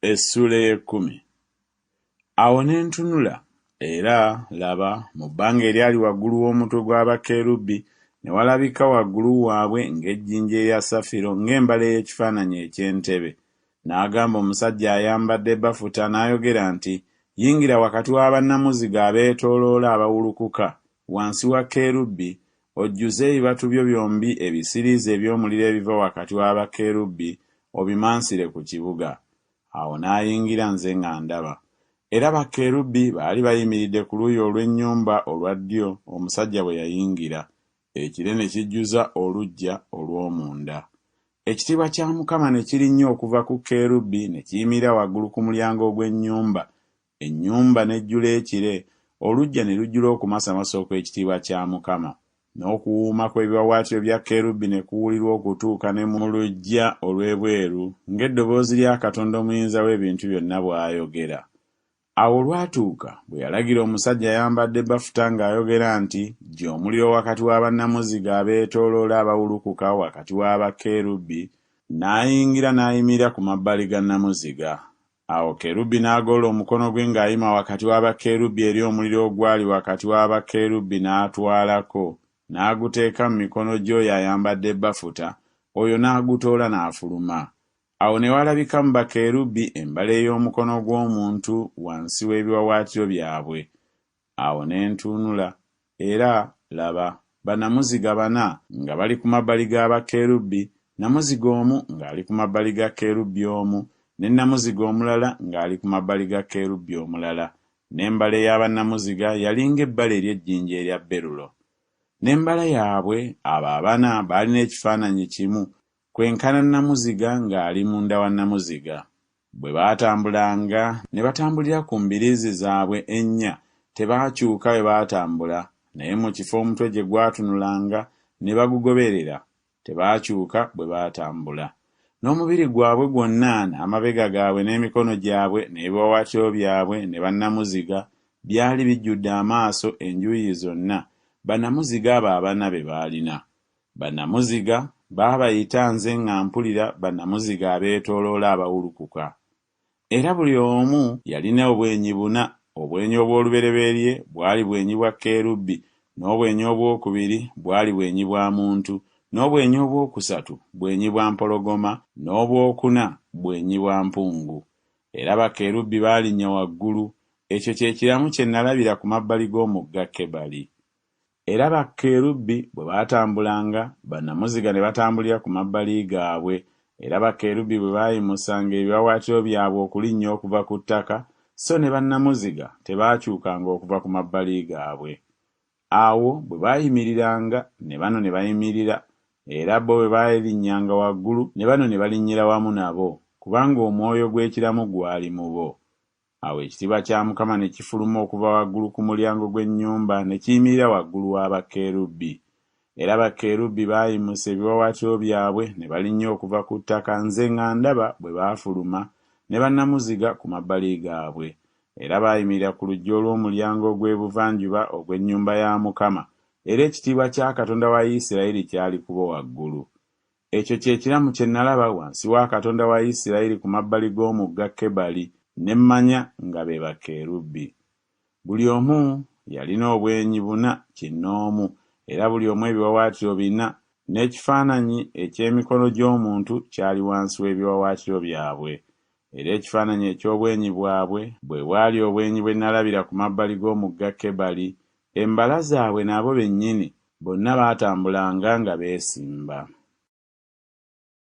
Essuula ey'ekkumi. Awo ne ntunula, era, laba, mu bbanga eryali waggulu w'omutwe gwa bakerubi ne walabika waggulu waabwe ng'ejjinja erya safiro ng'embala ey'ekifaananyi eky'entebe. N'agamba omusajja ayambadde bafuta n'ayogera nti Yingira wakati wa bannamuziga abeetooloola abawulukuka, wansi wa kerubi, ojjuze ebibatu byo byombi ebisiriiza eby'omuliro ebiva wakati wa bakerubi, obimansire ku kibuga. Awo n'ayingira nze nga ndaba. Era bakerubi baali bayimiridde ku luuyi olw'ennyumba olwa ddyo omusajja bwe yayingira, ekire ne kijjuza oluggya olw'omunda. Ekitiibwa kya Mukama ne kirinnya okuva ku kerubi ne kiyimirira waggulu ku mulyango ogw'ennyumba, ennyumba n'ejjula ekire, oluggya ne lujjula okumasamasa okw'ekitiibwa kya Mukama. N'okuwuuma kw'ebiwaawaatiro bya kerubi ne kuwulirwa okutuuka ne mu luggya olw'ebweru, ng'eddoboozi lya Katonda Omuyinza w'ebintu byonna bw'ayogera. Awo olwatuuka bwe yalagira omusajja ayambadde bafuta ng'ayogera nti Ggya omuliro wakati wa bannamuziga abeetooloola abawulukuka wakati wa bakerubi, n'ayingira n'ayimirira ku mabbali ga nnamuziga. Awo kerubi n'agolola omukono gwe ng'ayima wakati wa bakerubi eri omuliro ogwali wakati wa bakerubi n'atwalako, n'aguteeka mu mikono gy'oyo ayambadde bafuta, oyo n'agutoola n'afuluma. Awo ne walabika mu bakerubi embala ey'omukono gw'omuntu wansi w'ebiwaawaatiro byabwe. Awo ne ntunula, era, laba, bannamuziga bana nga bali ku mabbali ga bakerubi, nnamuziga omu ng'ali ku mabbali ga kerubi omu, ne nnamuziga omulala ng'ali ku mabbali ga kerubi omulala, n'embala eya bannamuziga yali ng'ebbala ery'ejjinja erya berulo. N'embala yaabwe abo abana baalina ekifaananyi kimu, kwenkana nnamuziga ng'ali munda wa nnamuziga. Bwe baatambulanga ne batambulira ku mbiriizi zaabwe ennya, tebaakyuka bwe baatambula, naye mu kifo omutwe gye gwatunulanga ne bagugoberera, tebaakyuka bwe baatambula. N'omubiri gwabwe gwonna n'amabega gaabwe n'emikono gyabwe n'ebiwaawaatiro byabwe ne bannamuziga byali bijjudde amaaso enjuuyi zonna, bannamuziga abo abana be baalina. Bannamuziga baabayita nze nga mpulira bannamuziga abeetooloola abawulukuka. Era buli omu yalina obwenyi buna, obwenyi obw'olubereberye bwali bwenyi bwa kerubi, n'obwenyi obw'okubiri bwali bwenyi bwa muntu, n'obwenyi obw'okusatu bwenyi bwa mpologoma, n'obw'okuna bwenyi bwa mpungu. Era bakerubi baalinnya waggulu. Ekyo kye kiramu kye nnalabira ku mabbali g'omugga Kebali. Era bakerubi bwe baatambulanga, bannamuziga ne batambulira ku mabbali gaabwe, era bakerubi bwe baayimusanga ebiwaawaatiro byabwe okulinnya okuva ku ttaka, so ne bannamuziga tebaakyukanga okuva ku mabbali gaabwe. Awo bwe baayimiriranga, ne bano ne bayimirira, era bo bwe baalinnyanga waggulu, ne bano ne balinnyira wamu nabo, kubanga omwoyo gw'ekiramu gwali mu bo. Awo ekitiibwa kya Mukama ne kifuluma okuva waggulu ku mulyango gw'ennyumba ne kiyimirira waggulu wa bakerubi. Era bakerubi baayimusa ebiwaawaatiro byabwe ne balinnya okuva ku ttaka nze nga ndaba bwe baafuluma ne bannamuziga ku mabbali gaabwe. Era baayimirira ku luggi olw'omulyango ogw'ebuvanjuba ogw'ennyumba ya Mukama, era ekitiibwa kya Katonda wa Isirayiri kyali ku bo waggulu. Ekyo kye kiramu kye nalaba wansi wa Katonda wa Isirayiri ku mabbali g'omugga Kebali, ne mmanya nga be bakerubi. Buli omu yalina obwenyi buna kinnoomu, era buli omu ebiwaawaatiro bina, n'ekifaananyi eky'emikono gy'omuntu kyali wansi w'ebiwaawaatiro byabwe. Era ekifaananyi eky'obwenyi bwabwe bwe bwali obwenyi bwe nalabira ku mabbali g'omugga Kebali, embala zaabwe n'abo bennyini, bonna baatambulanga nga beesimba.